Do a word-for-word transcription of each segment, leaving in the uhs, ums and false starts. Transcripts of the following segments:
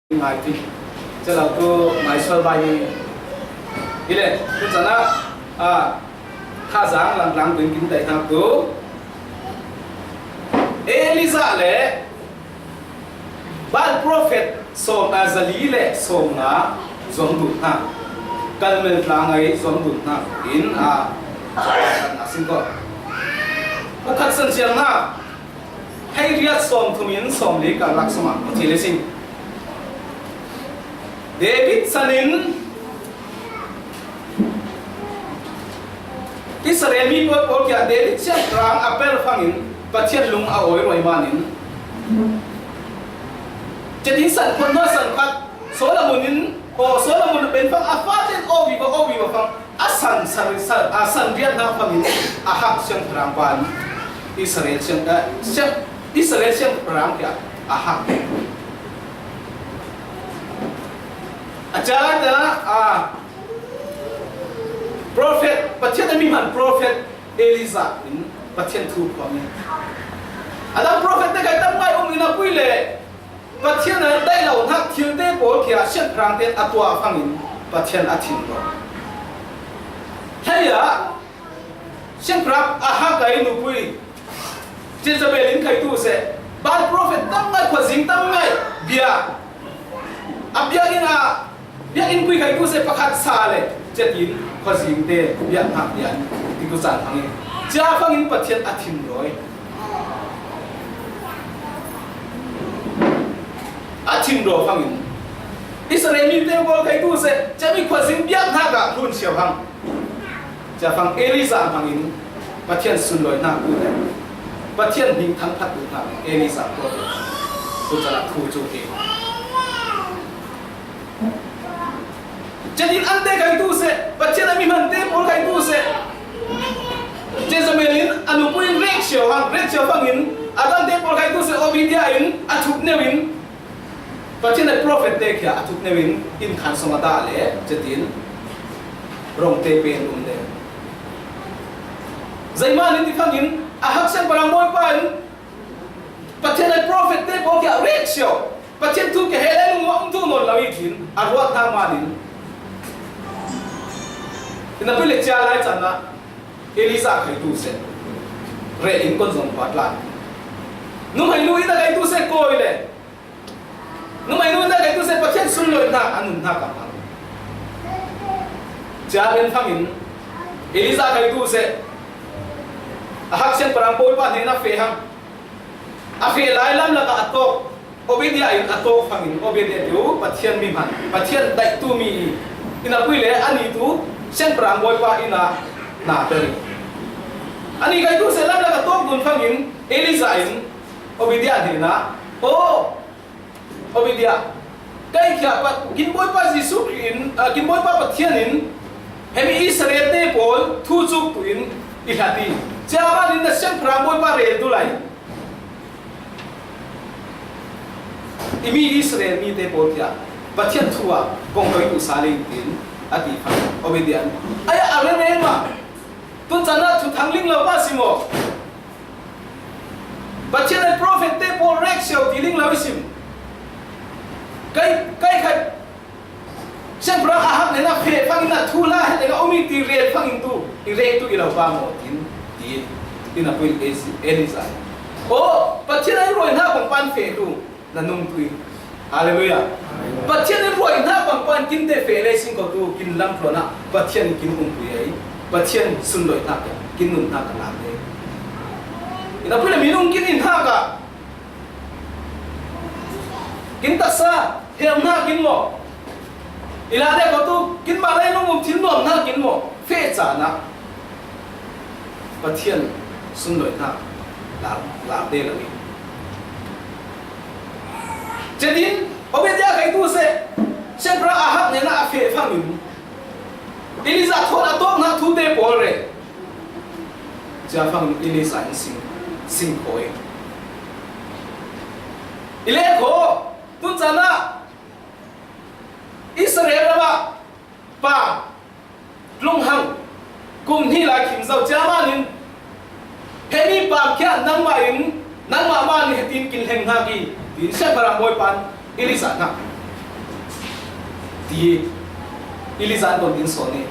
ngai ti. Celo tu ngai sual bai ni. Ile, tu cana, a, tha zang lang lang tu kin tai hak tu. Elijah le Baal prophet sawm, a, zali le sawm nga zong dun hna. Karmel tlang ai zong dun hna. In, a, na sin ko. Pakhat san siang hna. Hei riat sawm thum in sawm li karlak sawm ah Pathian le sin. David san in Israel mi pawl pawl kia David siangpahrang a per fangin Pathian lung a awi ruai manin. Cetin san khuan hna san khat Solomon in, aw, Solomon pen fang a faten aw viva, aw viva fang a san, san, san, a san riat hna fangin Ahab siangpahrang pan Israel siang, eh, siang, Israel siangpahrang kia Ahab. A ca ta, a, prophet, Pathian a mi hman prophet Elijah in Pathian thu phuang in. A dang prophet te kai tam ngai um in a pui le Pathian a dai lo hnak thil te pawl kia siangpahrang te a tuah fangin Pathian a thin lo. Hei ah, siangpahrang a hak ai nupui Jezebel in kai tu seh, Baal prophet tam ngai, khuazing tam ngai, bia. A biakinn ah, biakinn pui kai tu seh pakhat sa le, cetin khuazing te biak hnak lian, ti tu caan hang i. Cia fangin Pathian a thin rawi. A thin raw fangin. Israel mi te bawl kai tu seh, cia mi khuazing biak hnak ah hlun siau hang. Cia fang Elijah hmangin Pathian sunlawi hna tu le Pathian hming thangphat tu hna Elijah ko tu cala thu cu hi. Cetin an te kai tu seh, Pathian a mi hman te pawl kai tu seh. Jezebel in a nupui in rek siau hang, rek siau fangin a dan te pawl kai tu seh, Obidia in a thuk neu in Pathian a prophet te khia a thuk neu in inn khan song a dah le cetin rong te pen um le. Zeihmah nih ti fangin a hak siangpahrang bawipa in Pathian a prophet te pawl khia rek siau. Pathian thu ke he le lung um tu nawn lo i tin a ruat hna manin. Ina pui le cia lai can ah Elijah kai tu seh. Reh in kon zong pa tlan. Numei nu in a kai tu seh kawi le. Numei nu in a kai tu seh Pathian sunlawi hna a nun hna ka hmang. Cia ben fangin Elijah kai tu seh. A hak siangpahrang bawipa hnenah feh hang. A feh lai lam lakah a tawk. Obidia in a tawk fangin Obidia tu Pathian mi hman, Pathian daihtu mi i, ina pui le ani tu siangpahrang bawipa inn ah na tel. Ani kai tu seh lam lakah tawk dun fangin Elijah in Obidia hnenah, aw, Obidia, kai khia pat, kin Bawipa Jesuh Khrih in, ah, kin Bawipa Pathian in, hemi Israel te pawl thu cuk tu in i hlat i, cia manin na siangpahrang Bawipa rel tu lai. I mi Israel mi te pawl khia Pathian thu ah kong koi tu sa ling tin a ti fang Obidia in. Ai a rel rel ma. Tun caan ah thu thang ling lo pa si maw? Pathian a prophet te pawl rek siau ti ling lo i sim. Kai, kai khat siangpahrang a hak hnenah feh fangin a thu la he tengah um i ti rel fangin tu i rek tu i lo pa maw tin ti in a pui Elijah. Aw, Pathian a i ruai hna kong pan feh tu. Na nung tu i. Hallelujah. Pathian in ruai hna pangpang kin te feh le sin ko tu kin lam tluan ah Pathian in kin umpui ai. Pathian sunlawi hna ka kin nun hna ka lak le. Ina pui le minung kin in hna ka kin taksa hem hna kin maw. I la le ko tu kin mah le nung um thin nuam hna kin maw. Feh caan ah Pathian sunlawi hna lak, lak te lo i. Cetin, Obidia kai tu seh, siangpahrang Ahab hnenah a feh fangin, Elijah thawn a tawk hna thu te pawl re. Cia fangin Elijah in sing, sing khawi. I le kho, tun caan ah Israel ram ah pa Lunghang, kum hnih lai khim zo cia manin, hemi pam khia nangmah in, nangmah manin hetin kin hleng hna ki, tin siangpahrang bawipa in Elijah hna. ti Elijah in kong tin sawn hi.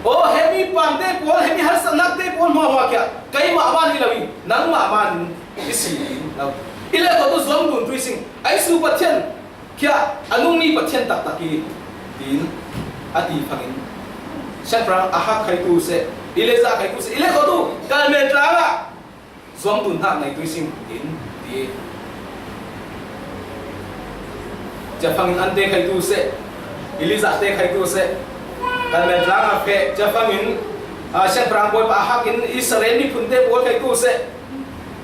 Aw, hemi pamte pawl, hemi harsatnakte pawl hmuahhmuah kia keimah man hi lo hi, nangmah man hi si lo. I leh kawtu zuam dun tui sing, a i su Pathian kia a nungmi Pathian taktak hi, tiin a ti phangin, Siangpahrang Ahab khai tu seh, Elijah khai tu seh, i leh kawtu Karmel tlangah zuam dun hnak nei tui sing, tiin ti. Cia phangin ante khai tu seh, Elijah te khai tu seh, Karmel tlangah feh, cia phangin, ah, Siangpahrang Bawipa Ahab in Israel miphunte pawl khai tu seh,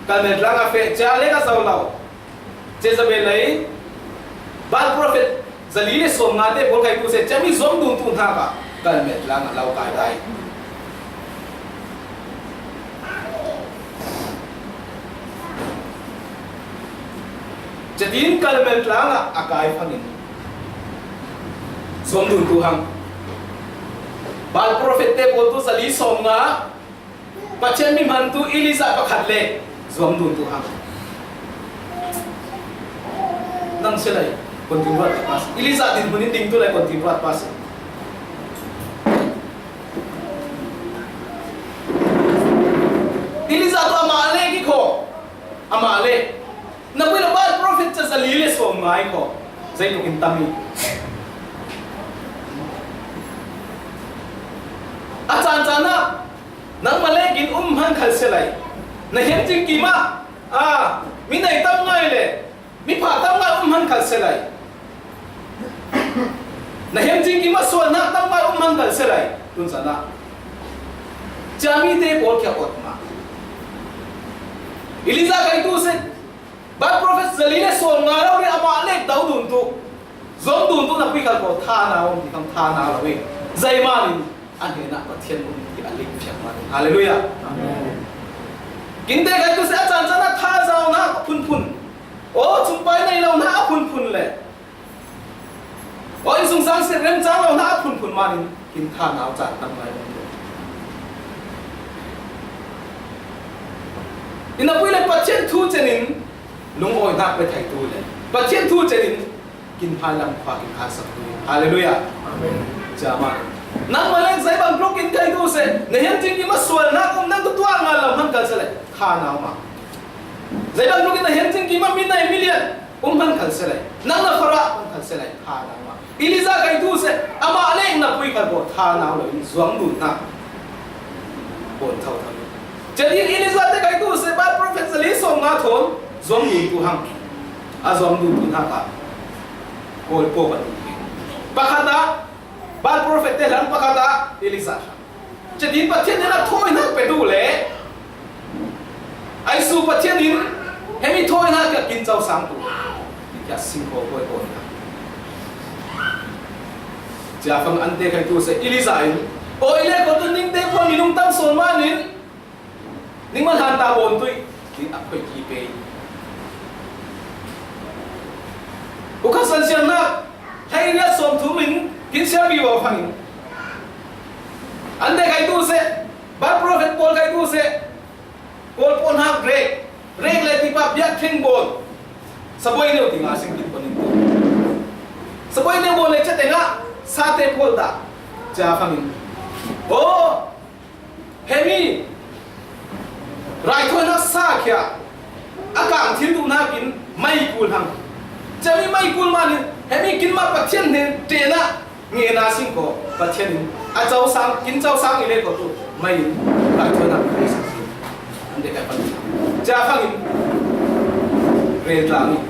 Karmel tlangah feh, cia le ka zo lo. Jezebel lei Baal prophet zali le sawmnga te pawl khai tu seh, cia mi zuam dun tu hnak ah Karmel tlangah lo kai dai. Cia tiin Karmel tlangah a kai phangin zuam dun tu hang. Baal prophet te pawl tu zali sawmnga, Pathian mi hmantu Elijah pakhat le zuam dun tu hang. Nang si lai, kon tin ruat ka pas. Elijah din hmun in ding tu lai kon tin ruat pas. Elijah tu amah le ki kho. Amah le. Na pui le Baal prophet ca zali le sawmnga i kho. Zeitluk in tam hi. A caan caan ah nangmah le kin um hman khal si lai. Na hiam cing kim ah, ah, mi nei tam ngai le mi pha tam ngai um hman khal si lai. Na hiam cing kim ah sualnak tam ngai um hman khal si lai. Tun caan ah cia mi te pawl kia awt ma. Elijah kai tu seh. Baal prophet zali le sawmnga lo le amah le do dun tu. Zuam dun tu na pui khal ko tha na om ti khang tha na lo hi. Zeiman in a hnenah Pathian um ti a ling fiang man. Hallelujah. Amen. Kinte kai tu seh a caan caan ah thazaunak a phunphun. Aw, chungpai nei lo na a phunphun le. Aw, innsungsang seh remcang lo na a phunphun man in kin tha nau caan tam ngai lo. Ina pui le Pathian thu cenin lungawinak pe thei tu le Pathian thu cenin kin hmailam khua kin khansak tu. Hallelujah. Amen. Cia ma. Nangmah le zeibang tluk in kai tu seh, na hiam cing kim ah sualnak um nang tu tuah ngal lo hman kal seh le kha nau ma. Zeibang tluk in na hiam cing kim ah mi nei mi lian um hman kal seh le, nang na farah hman kal seh le kha nau ma. Elijah kai tu seh, amah le na pui khal ko tha nau lo in zuam dun hna. Bawn tho tho. Cia tiin Elijah te kai tu seh, Baal prophet zali sawmnga thawn zuam dun tu hang. A zuam dun tu hna kha. Kawl pawh kan um hi. Pakhat ah, Baal prophet te hlan pakhat ah, Elijah hlan. Cia tiin Pathian in a thawinak pe duh le, a i su Pathian in hemi thawinak kia kin co sang tu. Kia singkhaw huai kawl hna. Cia fang an te khai tu seh Elijah in, aw, i le ko tu ning te phuan minung tam sawn man in, Ningmah hlan ta bawn tuih, tin a khoih ki pei. Ukhat san siam hna, hleiriat sawm thum in, kin siam vivo fangin. An dek kai tu seh, Baal prophet pawl kai tu seh, pawl pawl hnak rek, rek le tipa biak thleng bawn. Sabuai neu ti nga sing kin panin tu. Sabuai neu bawn le cia tengah, sa te pawl dah, cia fangin. Oh, Hemi raithawinak sa khia a kang thil duhnak in mei kul hang. Cami mei kul man in hemi kinmah Pathian hnen ṭehna ngena singkaw Pathian in a cosang, kin cosang i le ko tu mei in raithawinak in sa si. An dek kai pan. Cia fangin rel tlang in.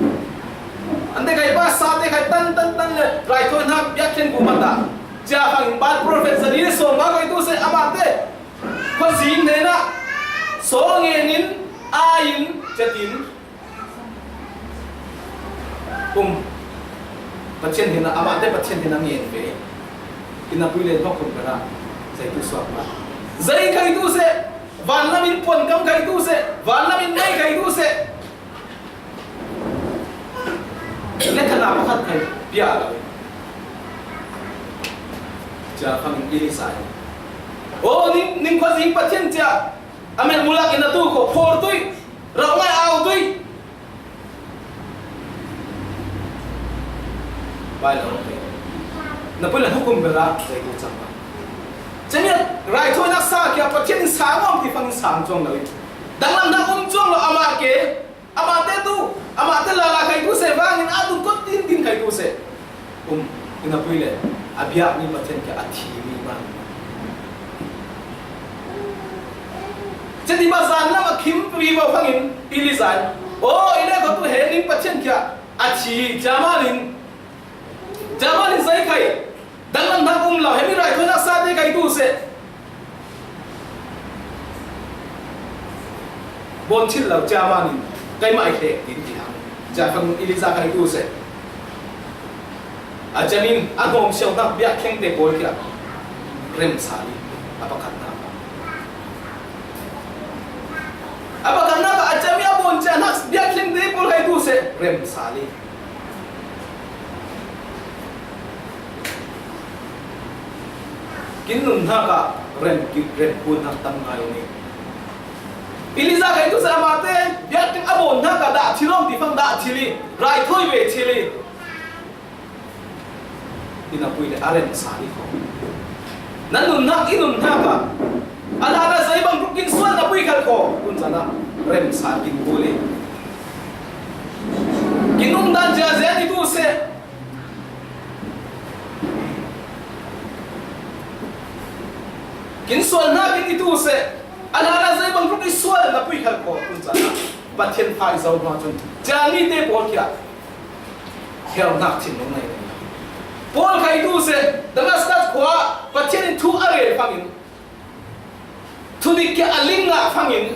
An dek kai pa sa te kai tan tan tan le raithawinak biak thlen ku man dah. Cia fangin Baal prophet zali le sawm ba kai tu se amah te. Khuazing hnenah saw ngenin ai-in cetin um. Pathian hnenah, amahte Pathian hnenah ngen ve. Inn a pui le hnokhum khanah zeitu suak hna. Zei khaitu seh, vanlamin puankam khaitu seh, vanlamin nei khaitu seh. Le thana pakhat khai pia lo. Cia fangin Elisa in, aw, ning, ning khuazing Pathian cia a melh mulak in a tu kho phor tui, rauh ngai au tui. Bai lo. Napui le hukum bera zai tu chang. Chemia raithoinak sa kia Pathian in sang om ti fang sang chuang lo. Danglam nak um chuang lo ama ke. Amate tu, amate lala kai tu se vangin a tu kot tin tin kai tu se. Um, ina pui le, a biak ni Pathian kia a thi mi ma. Cheti ba zan lam a khim ri ba fangin, ili zan. O, ile ko tu he ning Pathian kia a thi, jamanin. Jamanin zai kai. Danglam nak um lo, hemi raithoinak sa te kai tu se. Bon thil lo, jamanin. Kai mai he, tin ti hang. Ja fang ili za kai tu se. A jamin, a gom siau nak biak kheng te bol kia. Rem sa li. A pakat nak. A pakat nak, a jami a bon ja nak biak kheng te bol kai tu se. Rem sa li. Kin nun hna ka rem, kin rem kun hna tam ngai ni. Ili za kai tu sa amate, biak ting a bon hna ka dah thil om ti fang dah thil i, raithawi ve thil i. Ina pui le a rem sa i ko. Nan nun hna, i nun hna ka. A la na zai bang kin sual na pui khal ko. Kun sa na rem sa kin bu le. Kin um dan zia zia ni tu se. Kin sual hna kin i tu se. A hna na zei bang tuk i sual na pui khal ko kun chan. Pathian fa i zo hna cun. Chan mi te pawl kia. Hel nak thin nung nei. Pawl khai tu se. Damascus khua Pathian in thu a rel fangin. Thudik kia a ling ngah fangin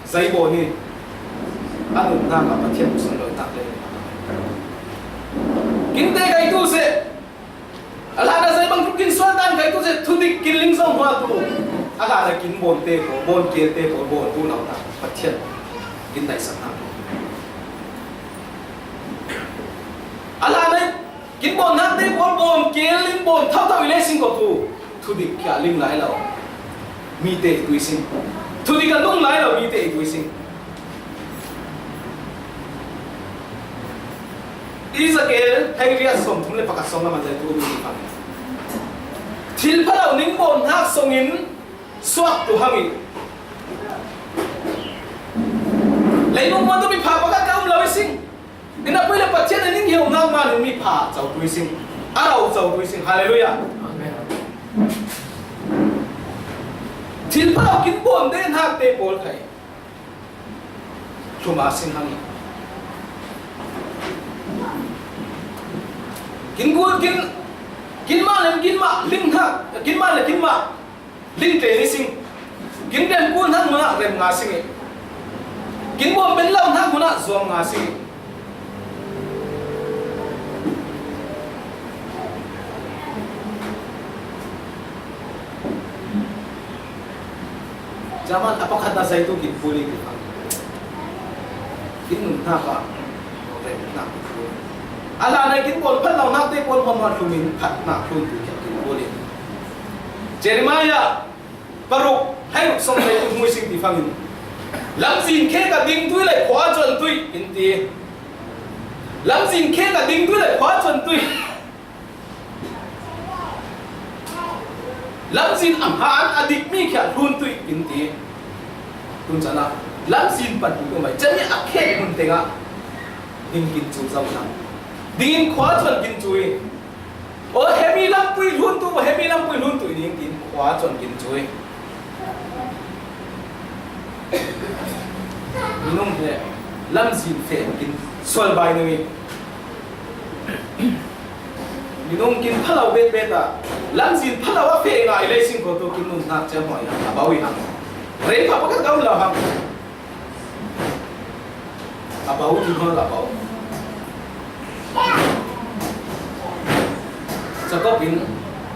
zei bawn hi. A nunnak ah Pathian sun lo tak le. Kin te kai tu se. A hlan a zei bang tuk kin sual dan kai tu se. Thudik kin ling zong hua tu. A hlan a kin bawn te ko, bawn kil te ko, bawn tu lo tak Pathian kin daihsak hna. A hlan a Kin bawn nak te pawl bawn kil in bawn thau thau i le sing ko tu. Thudik kia ling lai lo. Mi te i tui sing. Thudik a nung lai lo mi te i tui sing. Ezekiel hei riat sawm thum le pakhat sawm lam an zai tu mi fang. Thil phalo ning bawn nak song in suak tu hang i. Leilung muan tu mi pha pakhat ka um lo i sing. Ina pui le Pathian a ning hiau nak man mi pha chau tui sing. A rau chau tui sing. Hallelujah. Amen. Thil pha kin bawn de nak te pawl khai. Thuma sing hang. Kin gul kin kin ma le kin ma ling hak. Kin ma le kin ma. Ling te ni sing. Kin rem kul hnak hmun ah rem nga sing i. Kin bawm ben lo hnak hmun ah zuam nga sing i. Jaman a pakhat na zai tu kin puli kin hang. Kin nun hnak ah rem hnak kin puli. A hlan ah kin bawl phat lo hnak te pawl hmanh hmanh hlum in phat hnak hlum tu kin puli. Jeremiah Paruk, hei ruk sawm hei ruk hmui sing ti fangin. Lamzin khe ka ding tui le khua cuan tui, in ti. Lamzin khe ka ding tui le khua cuan tui. Lamzin a hmaan a dikmi khia hlun tui, in ti. Tun chan ah, lamzin pan tui umai. Chan i a khe hun tengah. Ding kin cu zau na. Dingin khua cuan kin cui. Aw, hemi lampui hlun tu, hemi lampui hlun tu, i ding kin khua cuan kin cui. Minung he lamzin feh kin sual bai nui. Minung kin phalo bet bet ah, lamzin phalo a feh ngai lei sing ko tu kin nun hnak ciam hoi hang, a bau i hang. Rei pha pakhat ka um lo hang. A bau ti hmang a bau. Jakob in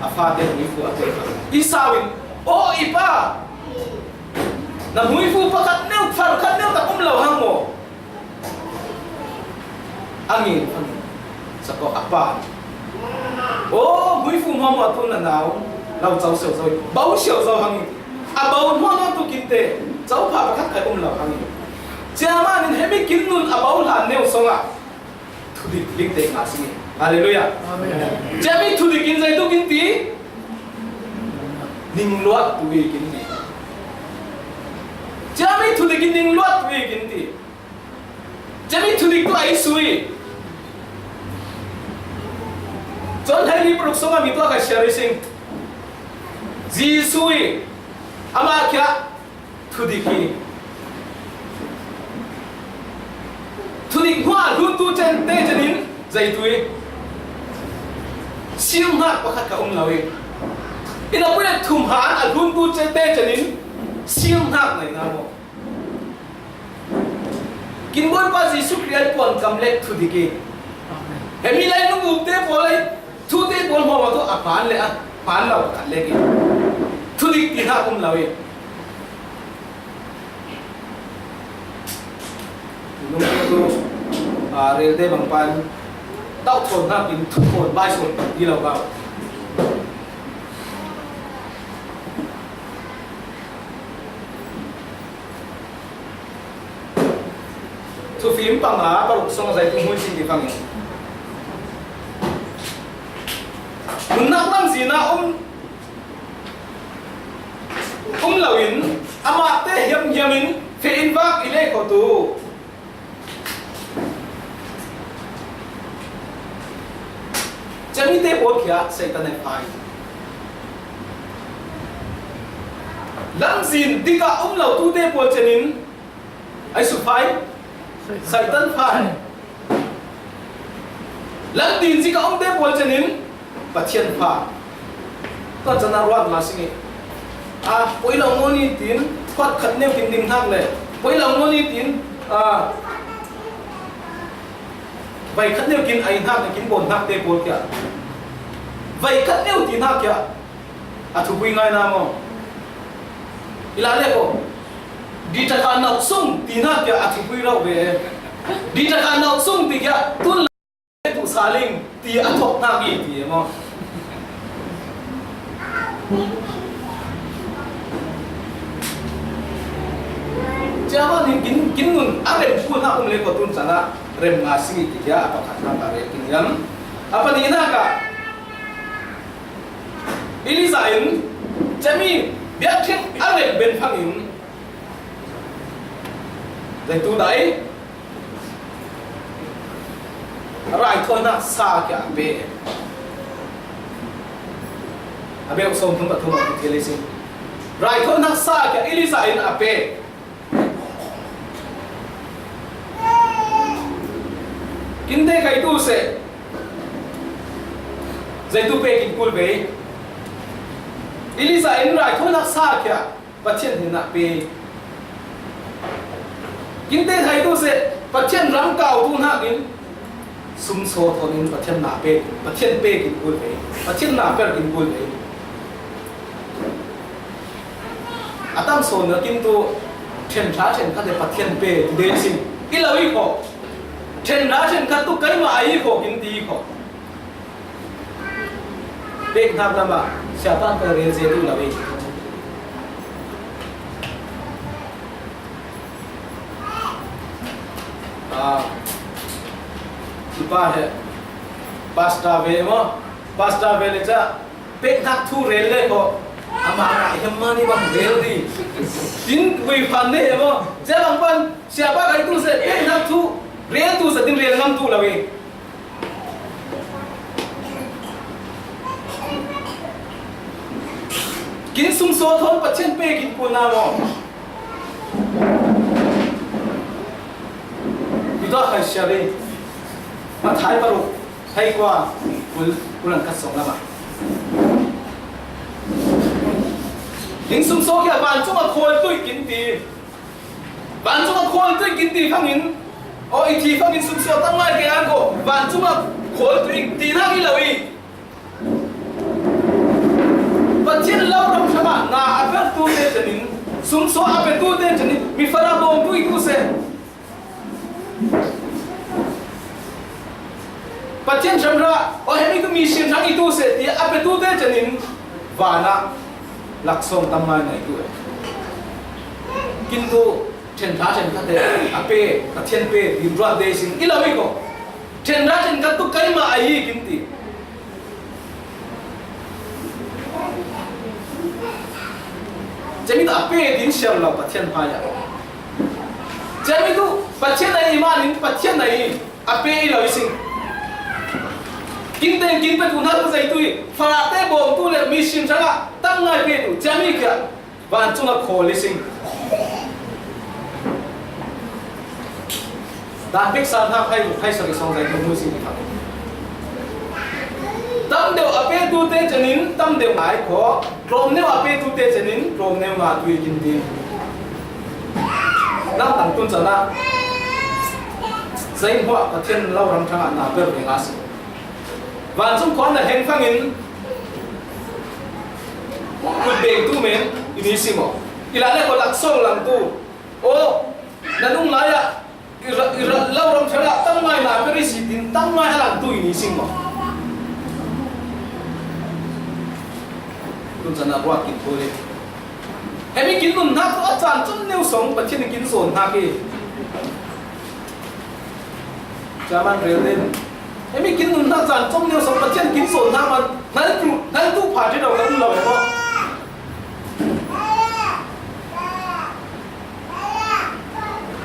a fate hmuifu a tel. Esau in, "Aw, i pa, na hmuifu pakhat neu, far khat neu tak um lo hang maw?" A ngen fangin Jakob a pa. Aw, hmuifu hmuahmuah tu na nau lo co siau zo, bau siau zo hang i. A bau hmuahmuah tu kinte, co pha pakhat khai um lo hang i. Ciaman in hemi kin nun a bau hlan neu song ah. Thudik lik te nga sing i. Halleluiah. Amen. Cemi thudik in zeitu kin ti, ningluat tu i kin ti. Cemi thudik in ningluat tu i kin ti. Cemi thudik tu a i sui. John hai ni paruk song a mi tu a ka share sing. Jesu i ama kia thudik hi. Thudik hua hluntu cente cenin zeitu i. Siamhnak pakhat ka um lo i. Ina puina thum ha a hluntu cente cenin siamhnak nei na mo. Kin Bawipa Jesu Khrih a puan kam le thudik i. Hemi lai nung upte pawl ai thute pawl hmawm a tu a phan le a phan lo khat le ki. Thudik ti hna um lo i. Nung tu a relte bang pan tau thawn hna kin thu thawn bai sawn ti lo bang. Thufim panga paruk song a zeitu hmun sin ti fangin. Nunnak lamzin ah um, um loin, amah te hiamhiam in feh in vak i lei khawh tu. Cemite pawl khia Satan a fai. Lamzin dikah um lo tute pawl cenin ai sufai. Satan fai. Lamdin dikah umte pawl cenin Pathian fa. Tuan chan a ruat ma sing i. A, poi lo ngoni tin, khuat khat neu kin ding hnak le. Poi lo ngoni tin, a, vai khat neu kin ai hnak le kin bon hnak te pawl kia. Vai khat neu ti hnak kia. A thupui ngai na maw. I la le ko. Di taka nak sung ti hnak kia a thupui rau ve. Di taka nak sung ti kia tun tu saling ti a thok hna ngi ti e maw. Cia mah ning kin, kin nun a rem pu hna um le ko tun chan ah rem nga si ti cia a pakhat hna ka rem kin hiam. A pahnih hna ka Elijah in cemi biakṭhing a rem ben phang in zeitu dai Raithawinak sa kia a pe. A beuh sawm thum pathum a thil i sin. Raithawinak sa kia Elijah in a pe. Kin te kai tu seh. Zeitu pe kin kul ve. Elijah in raithawinak sa kia Pathian hnen ah pe. Kin te thai tu seh, Pathian ram kau tu hnak in sum saw thawn in Pathian na pe, Pathian pe kin kul ve, Pathian na per kin kul ve. A tam sawn na kin tu ṭhen ṭha ṭhen khat e Pathian pe ti de sin. I lo i kho. Ṭhen ṭha ṭhen khat tu keimah a i kho kin ti i kho. Pek hnak lam ah siapa ka rel zia duh lo i. Ah, siapa he pastor ve maw? Pastor ve le ca pek hnak thu rel le ko. Ama nga hiam mah ni bang rel di. Tin vui fan ne maw? Cia bang pan siapa kai tu se pek hnak thu rel tu se tin rel ngam tu lo i. Kin sum saw thawn Pathian pe kin kul na maw? Hi tuah khai sia ve. Mathai paruk, hai kua, kul, kul an khat sawng lamah. Kin sum saw kia vancung a khawl tuih kin ti. Vancung a khawl tuih kin ti fangin, aw, i thi fangin sumsuak tam ngai ke an ko, vancung a khawl tuih ti hna i lo i. Pathian lo ram hrangah na a per tu te cenin, sumsuak a pe tu te cenin, mi fara bawm tu i tu se. Pathian hramhra, aw, hemi tu mi sin hrang i tu seh, tiah a pe tu te cenin van ah laksawng tam ngai ngai tu. Kin tu ṭhen ṭha ṭhen khat te a pe, Pathian pe, din ruat te sin i lo i ko. Ṭhen ra ṭhen khat tu keimah ahi kin ti. Cemi tu a pe din siar lo Pathian hmai ah. Cemi tu Pathian ahi manin Pathian ahi a pe i lo i sing. Kin teng kin pe tu hna tu zei tu i Farate bawmtu le mission hrangah tam ngai pe tu cemi kia. Vancung a khawl i sing. Dan peksa hna khai, khai sak i song zai tu mu sing i khang. Tam deuh a pe tu te cenin tam deuh ngai kho. Tlawm neu a pe tu te cenin tlawm neu nga tu i kin din. Nang tang tun chan ah. Zai hmuah Pathian lo ram ṭhang ah na ber ve nga si. Vancung khua na heng fangin kut beng tu men i ni si maw? I la le ko lak song lang tu. O, na nung lai ah i ra, i ra lo ram ṭhang ah tam ngai na ber i si din tam ngai a lang tu i ni si maw? Tun chan ah ruat kin kho le. Hemi kin nun hnak tu a caan cun neu song Pathian kin zawn hnak i. Chairman rel in. Hemi kin nun hnak caan cun neu song Pathian kin zawn hnak man hnal tu, hnal tu pha ṭi lo kan um lo e maw?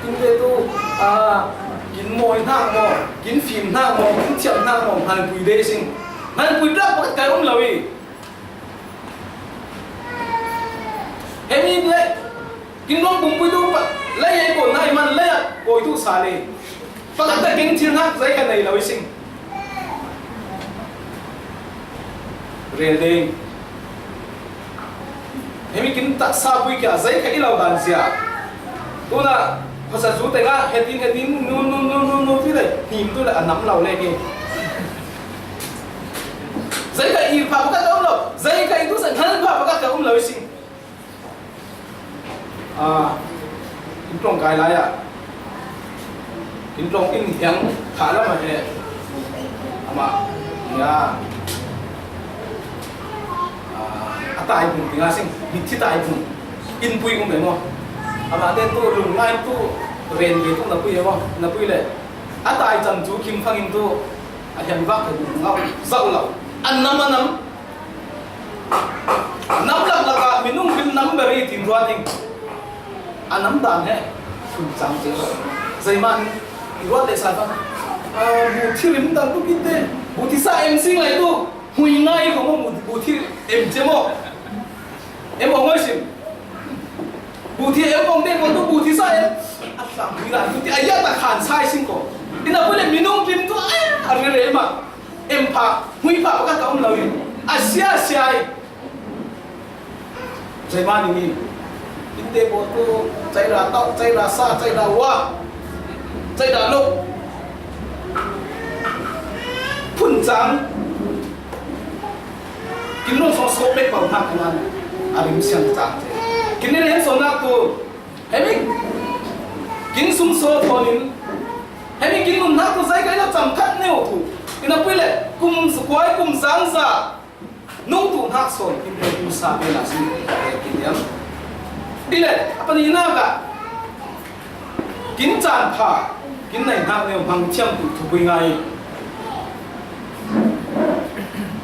Kin ve tu, a, kin mawi hnak maw, kin fim hnak maw, kin thiam hnak maw, hnalpui de sing. Hnalpui tlak pakhat kai um lo i. Hemi le, kin ruang pumpui tu pa, lei ei pawl nai man lei ah pawi tu sa le. Pakhat tak kin thil hnak zei ka nei lo i sing. Rel ding. Hemi kin tak sa pui kia zei ka i lo dan zia. Tuna, pasal zu tengah, hetin, hetin, nu, nu, nu, nu, nu, ti le, hnim tu le, a nam lo le ki. Zei ka i pha pakhat ka um lo, zei ka i tu sa, hal pha pakhat ka um lo i sing. A, kin tlawng kai lai ah. Kin tlawng in hiang thah lam ah he. Amah, ya. A, a tai bung ti nga sing, mit thi tai bung. In pui um e maw. Amah te tu lung ngai tu ren ve tu na pui e maw. Na pui le. A tai chan cu khim fangin tu a hiang vak he ngau zau lo. An nam a nam. Nam laklak ah minung bil nam beri tin ruat ding. A nam dan he. Kun cang cio. Zeiman ruat le sa ta. Ah, bu thi rim dan tu kinte. Bu thi sa em sing lai tu. Hui ngai ko mu bu thi em cio maw. Em ong oi sim. Bu thi em ong te ko tu bu thi sa em. A tlang hui lai tu ti a ya ta khan sai sing ko. Ina bu le minung rim tu ai a re re ma. Em pha, hui pha pakhat ka um lo in, a sia a sia i. Zeimah ning in, in te pawl tu, caira tauh, caira sa, caira wa, caira lo. Phun cang. Kin nung sawh sawh pek bang hnak nan, a rim siang cang te. Kin nen hen sawh nak tu, hemi kin sum sawh thawn in, hemi kin nun hnak tu zei kai lo cam khat neu tu. Ina pui le, kum kuai, kum zang za. Nung tu hnak sawn kin pe tu sa pe la si kin diam. Ile, a pani nak ah kin caan pha, kin nei hnak neu hmang thiam tu thupui ngai.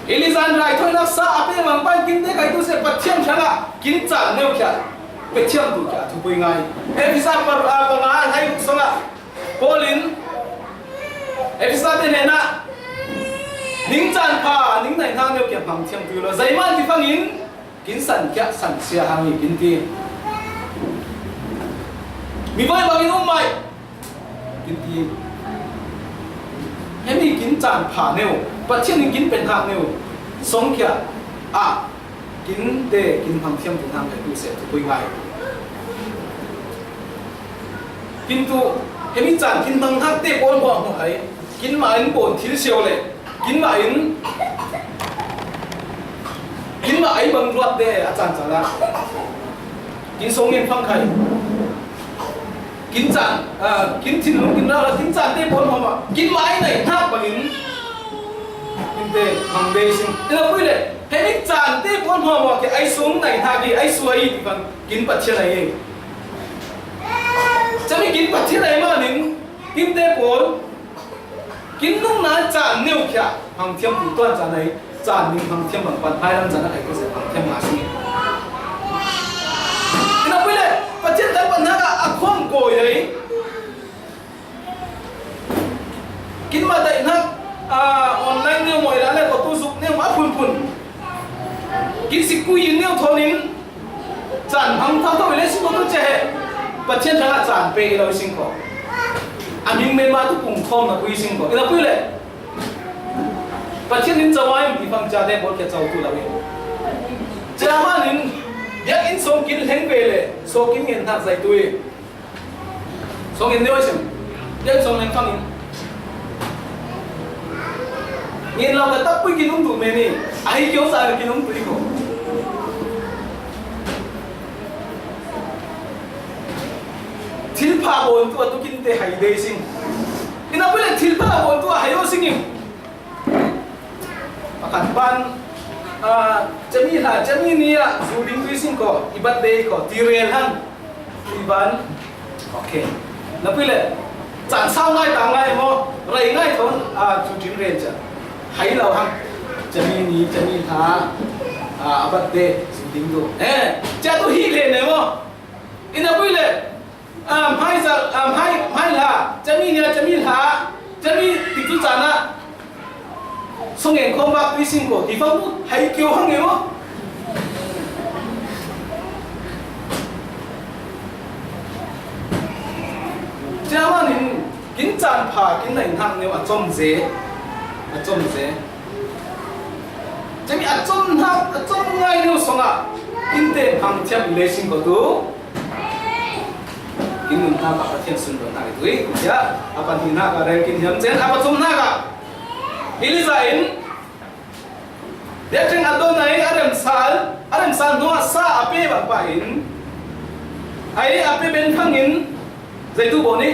Elijah in raithawinak sa a pek mang pan kin te kai tu se Pathian hrang ah kin caan neu khia pe thiam tu khia thupui ngai. Efesa par a panga hai song ah Paul in Efesa te hnenah, ning caan pha, ning naihnak neu kia hmang thiam tu lo. Zeiman ti fangin kin san kia san sia hang hi kin ti. Mi voi bangin um mai kin ti. Hemi kin caan pha neu, Pathian in kin penhak neu, song kia ah, kin te, kin hmang thiam tu hang tu se, thupui ngai. Kin tu, hemi caan kin hmang hak te pawl hmuahhmuah ai, kin mah in pawn thil sio le, kin mah in, kin mah ai bang ruat te a caan caan ah. Kin song ngen fang khai. Kin caan, ah, kin thinlung, kin rala, kin caan te pawl hmuahhmuah, kin mah ai naihnak bangin, kin te hmang ve sing. Ina pui le, hemi caan te pawl hmuahhmuah ke ai sung naihnak hi, ai suai hi ti bang, kin Pathian ai hi. Cami kin Pathian ai manin, kin te pawl, Kin nungna caan neu khia hmangthiam tu tuan caan ai, caan ning hmangthiam bang pan hai lam caan a kai ko se hmangthiam nga sing. Ina pui le, Pathian kan pan hnak a khong ko ai. Kin ma dai hnak, ah, online neu mo ila le ko tu zuk neu a phun phun. Kin sik kui in neu thon in, caan hmang thau thau i le sing ko tu che he. Pathian thang a caan pe i lo i sing ko. A ning men ma tu pung khawm na kui i sing ko. I na pui le. Pathian in cawai mi fang ca te bol ke cau tu lo i. Ca ma nin, biak in song kin leng ve le, so kin ngen hnak zai tu i. Song in neu a sim. Biak in song leng fang in. Ngin lo ka tak pui kin um tu me ni. A hi kio sa kin um tu i ko. Thil pha bon tu a tu kin te hai de sing. Ina pui le thil pha bon tu a hai o sing in. Pakhat pan, ah, cami hla, cami ni ah, zu ding tu i sing ko, i birthday ko, ti rel hang. Ti ban, okay. Na pui le, caan sau ngai ta ngai mo, rei ngai thon, ah, cu tin rel ca. Hai lo hang, cami ni, cami hla, ah, a birthday, zu ding tu. Eh, ca tu hi le ne mo. Ina pui le, ah, hmai zal, ah, hmai, hmai hla, cami nia, cami hla, cami tikcu caan ah, song en khawm bak tui sing ko, ti fang tu, hai kio hang e maw? Cia manin, kin caan pha, kin naih hnak neu a com ze, a com ze. Cami a com hnak, a com ngai neu song ah, kin te hmang thiam le sing ko tu. Kin nun hna ka Pathian sun don hna i tui. Tia, a pan hi hna ka rel kin hiam cen, a pa cum hna ka. Elijah in, biakṭheng a don ai, a remsal, a remsal hnu ah sa a pe bang pah in, ai a pe ben phang in, zeitu bawn i.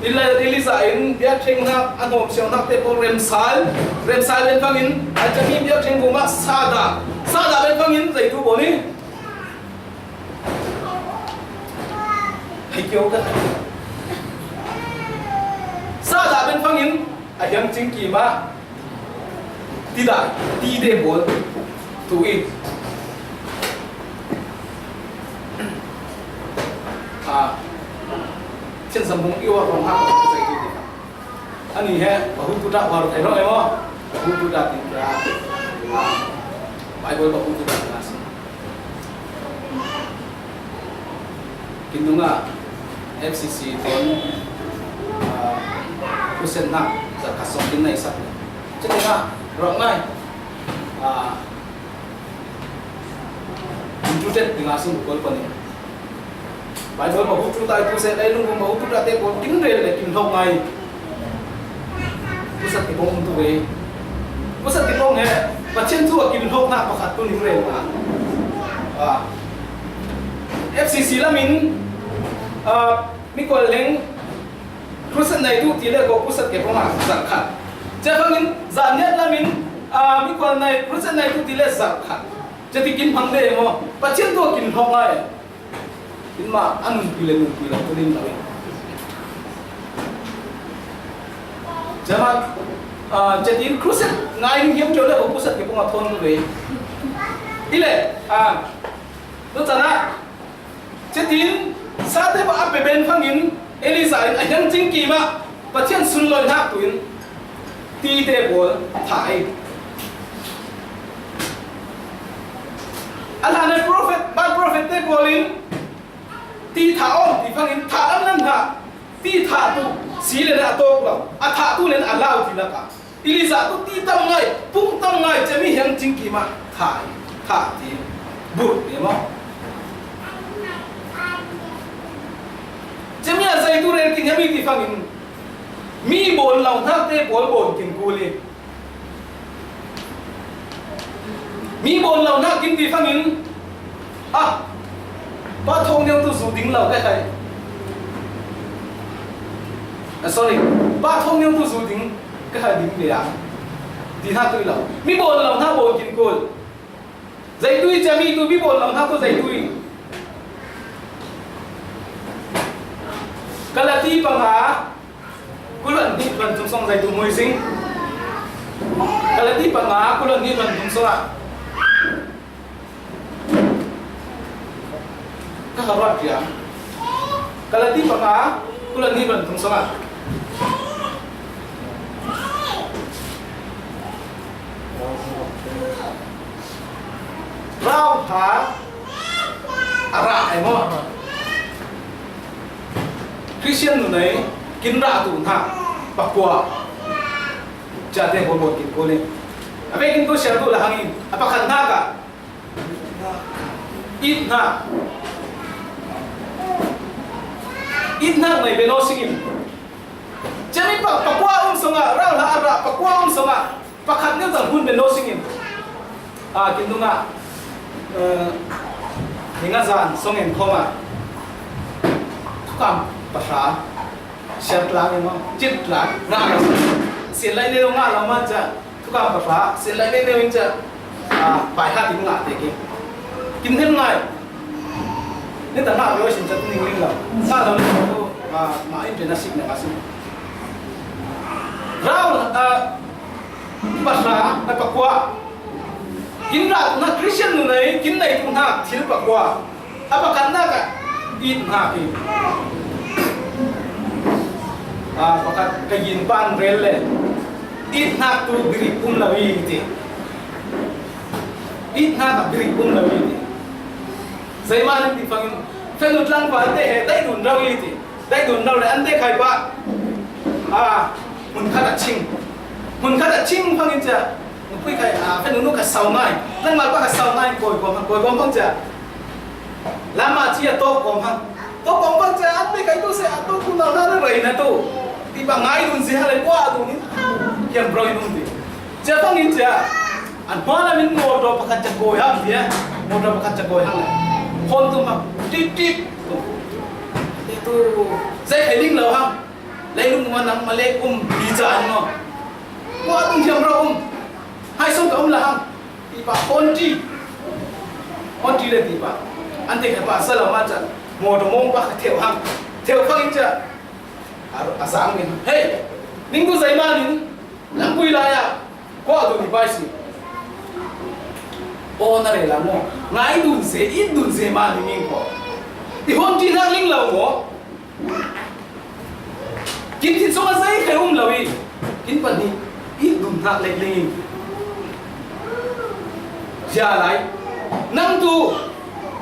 Eli-, Elijah in biakṭheng hna, a hnawm siang hnak te pawl remsal, remsal ben phang in, a cami biakṭheng vum ah sa dah, sa dah ben phang in, zeitu bawn i. Hei kio ka. Sa dah ben phang in a hiang cing kim ah ti dah ti de bawl tu i. A, Thian Sam Hung i wa rong ha ko sa i ti. Ani he, bahu tu dah baru thai lo emo. Bahu tu dah ti kya. Ah, Bible bahu tu dah ti nasi. Kin nunga F C C ton, ah, kusen nak, za kasong kin nai sak. Cik nunga, rok nai. Ah, Intrudet ti nga sung kol pani. Bible ma hutu tai tu se lai lung ma hutu ta te ko kin rel le kin hlok ngai. Pusat ki bong tu ve. Pusat ki bong he. Pathian thu a kin hlok na pakhat tu ning rel na. Ah. F C C lamin, ah, mi kol leng Crusade nai tu ti le ko crusade ke poma zar khat. Che bangin zaniat lamin, ah, mi kol nai crusade nai tu ti le zar khat. Che ti kin phang de mo. Pathian tu kin hlok ngai. In ma anun pi le nun pi le tu nin lai. Che ma, ah, che ti crusade ngai ning hiam che le ko crusade ke poma thon tu ve. Ile, ah, tu chana Cutin, sate pa a pe ben phangin, Elijah in a hiang cing kim ah, Pathian sunlawinak tu in, ti te pawl thah ei. A hlan ah prophet, Baal prophet te pawl in, ti thah om, ti phangin, thah lam nan thah, ti thah tu, si le na a tawk lo, a thah tu le na a lau ti lakah. Elijah tu ti tam ngai, pung tam ngai, cemi hiang cing kim ah, thah, thah ti, burh ti maw. Cemi a zei tu rel kin hiam i ti fangin, mi bawn lo hnak te pawl bawn kin kul i. Mi bawn lo hnak kin ti fangin, ah, pa thawng neu tu zu ding lo ka khai. Ah, sorry, pa thawng neu tu zu ding. Ka hai ding ve a. Ti hna tui lo. Mi bawn lo hna bawn kin kul. Zei tui cami tu mi bawn lo hna tu zei tui. Galati panga, Korinth hnih, Korinth thum sawng zai tu mui sing. Galati panga, Korinth hnih, Korinth thum sawng ah. Ka ha ruat piang. Galati panga, Korinth hnih, Korinth thum sawng ah. Rauhla a rah ai maw? Khristian nunei kin rah tu hna pakua. Ciate bawl bawl kin ko le. A vekin tu siar tu la hangin a pakhat hna ka it hna. It hna nei beno singin. Ciami pa, pakua um sawngah, rauhla a rah pakua um sawngah, pakhat neu zang hun beno singin. A, kin dungah, eh, ning a zan sawng en khawmah. Thukam pahra, siar tlang emaw, cit tlang, ngah lo. Sian lai neu ngah lo man ca. Thukam pahra, sian lai neu in ca, ah, pai ha ting ngah te ki. Kin hnem ngai. Ni ta ngah lo sin ca ning ling lo. Ngah lo ni ko, ah, ma in pen a sik na ka sin. Rau, ah, pahra, na pakua. Kin rah na Christian nunei, kin nei tu hna thil pakua. A pakhatnak ah it hna hi. A pakhat ka yin pan rel le it hnak tu birik um lo i ti. It hnak ah birik um lo i ti. Zeimah ning ti fangin fenu tlangval te he dai dun rau i ti. Dai dun rau le an te khai pah. A hmun khat ah ching. Hmun khat ah ching fangin cia. Nupui khai, a, fanu nu ka sau ngai. Tlangval pa ka sau ngai, koi kawm hang, koi kawm bang cia. Lam ah ci a tawk kawm hang. Tawk kawm bang cia, an pe kai tu se, a tawk tu nau na na rei na tu. Ti bang ngai dun si ha le kua tu ni. Kiam broi dun ti. Cia bang in cia. An hma na min motor pakhat cia koi hang cia. Motor pakhat cia koi hang le. Hon tu ma. Tit tit. Tu. Zai khai ling lo hang. Leilung ma nang ma lek um, ti ca an maw. Kua tung thiam ro um. Hai sung ka um la hang. Ti pa hon ti. Hon ti le ti pa. An te ka pa sa la ma ca. Mo to mong pa ka theu hang. Theu hang in ca. A, a sang min. Hey. Ning tu zai ma ning. Lam pui la ya. Kua tu ni pai si. O na re la mo. Ngai dun se, in dun se ma ning ning ko. I hon ti nang ling la mo. Kin thin sawng a zei khai um lo i, kin pahnih i dum hnak lek ling. Zia lai, nang tu,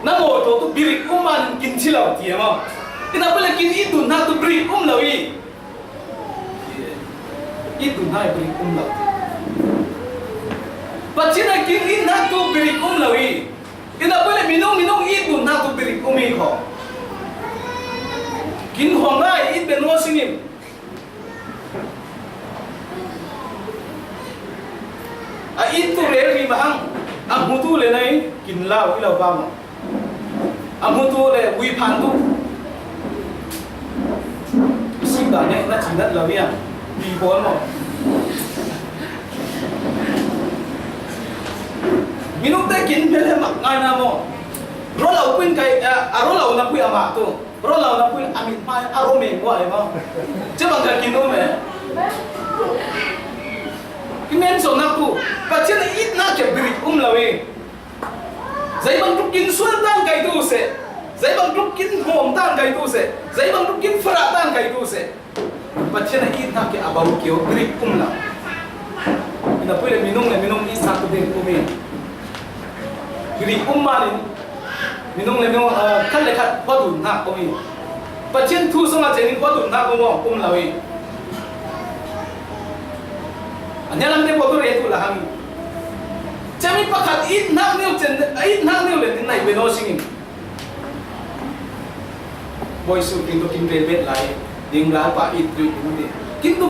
na mawtaw tu birik um man kin thi lo ti a maw? Ina pale kin i dum hnak tu birik um lo i. I dum hnak birik um lo. Pathian a kin i hnak tu birik um lo i. Ina pale minung, minung i dum hnak tu birik um i kho. Kin hong ngai i ben lo singin. A it tu rel ri mahang, a hmu tu le nai kin lau i lo ba maw? A hmu tu le ui phan tu. Sing da ne na chin dat lo ya. Bi bol maw? Minung te kin hmel he mak ngai na maw? Ro lo pui kai, a, a ro lo na pui a ma tu. Ro lo na pui a mit hmai a ro meng ko ai maw. Che bang ka kin um e. Ki men so na ku. Pathian a itna ke birik um lo e. Zei bang tuk kin suan tan kai tu se. Zei bang tuk kin hom tan kai tu se. Zei bang tuk kin fara tan kai tu se. Pathian a itna ke a bau kio birik um lo. Ina pui le minung le minung i sa tu ding um e. Birik um manin, minung le minung, ah, khat le khat khuadun hnak um i. Pathian thu sungah cenin khuadun hnak um, um lo i. A hnialam te pawh tu re tu la hang i. Cami pakhat it hnak neu cen, it hnak neu le tin nai beno singin. Bawi su kin tu kin rebet lai, ding ral pa it tu i. Kin tu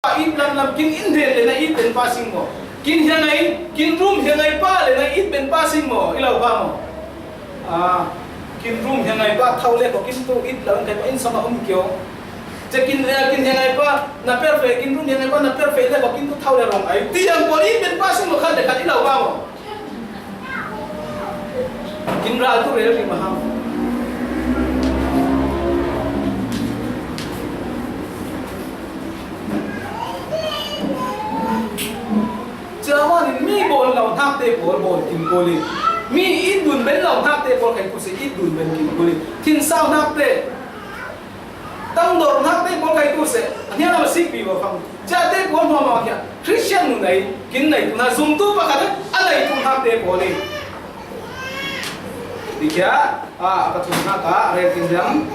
Pa it lam lam kin in den le na it den pa sing maw? Kin hiang ai, kin rum hiang ai pa le na it den pa sing maw? I lo pa maw? Ah, kin rum hiang ai pa thau le ko kin tu it lo kai pa in sama um kio. Che kin, eh, kin hiang ai pa na perfect, kin rum hiang ai pa na perfect le ko kin tu thau le rong ai. Ti yang ko it den pa sing maw khat le khat i lo pa maw? Kin ral tu rel ri maham. Te pawl bawl kim kul in. Mi it dun ben lo hnak te pawl kai tu seh, it dun ben kim kul in. Thinsau hnak te, tangdor hnak te pawl kai tu seh, a hniang a sik pi lo fang. Ca te pawl hmawmawh hian Christian nun ei, kin nei tu hna, zumtu pakhat a nei tu hnak te pawl in. Ti kia, a, a pathum hnak ah rel kin hiam.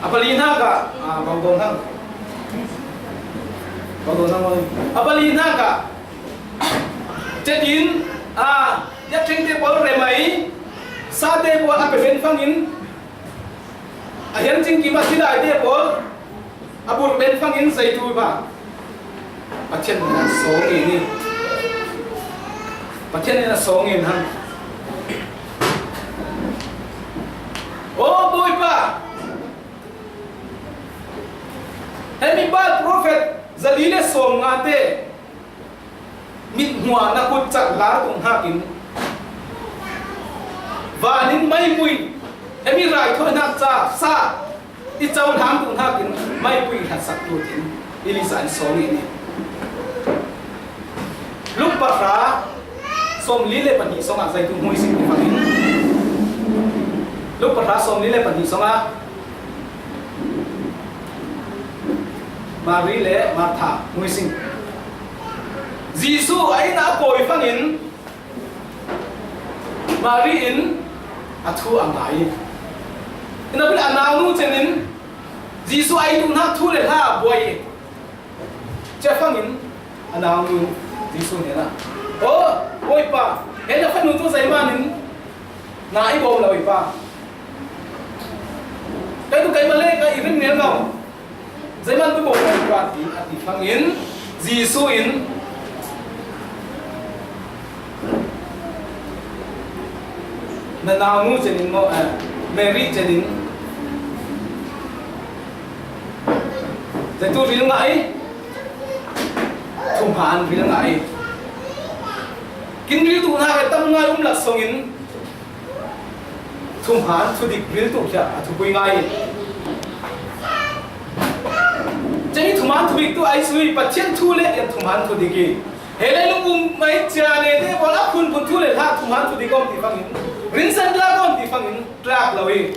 A pali hnak ah, a, bang dawng hang. Bang dawng hang. A pali hnak ah, cetin, a, ya thleng te pawl rem ai, sa te pawl a pe ben fangin, a hian cing kim a thilai te pawl, a bur ben fangin zeitu ba. Pathian in a sawng in ni. Pathian in a sawng in hang. O Bawipa, hemi Baal prophet zali le sawm nga te mithmuh ah na kut cak lar tung hnakin, vanin maipui, hemi raithawinak ca sa i cohlang tung hnakin maipui i hlatsak tu tin Elisa in sawng in ni. Luka pahra sawmli le pahnih sawngah zeitu hmuising ti fangin, Luka pahra sawmli le pahnih sawngah Mari le Martha hmuising. Jesuh a inn ah a kawi fangin Mari in a thu a ngai. Ina bil a naunu cenin Jesuh a ih duhnak thu le hla a buai. Cia fangin a naunu Jesuh hnenah, "Aw, Bawipa, he na fanu cu zeimanin na i bawm lo i pa. Kei tu keimah le ka i rim ngel lo. Zeiman tu bawm lo i pa," tiin a ti fangin Jesuh in, "Na naunu cenin maw, eh, Mary cenin zeitu ril ngah i, thuhmaan ril ngah i. Kin ril tu hna he tam ngai um laksawngin thuhmaan thudik ril tu hliah a thupui ngai i. Cemi thuhmaan thudik tu ai sui Pathian thu le tian thuhmaan thudik i. He le lung um mai cia ne te pawl a phunphun thu le hla thuhmaan thudik om ti fangin, rinsan tlak om ti fangin tlak lo i."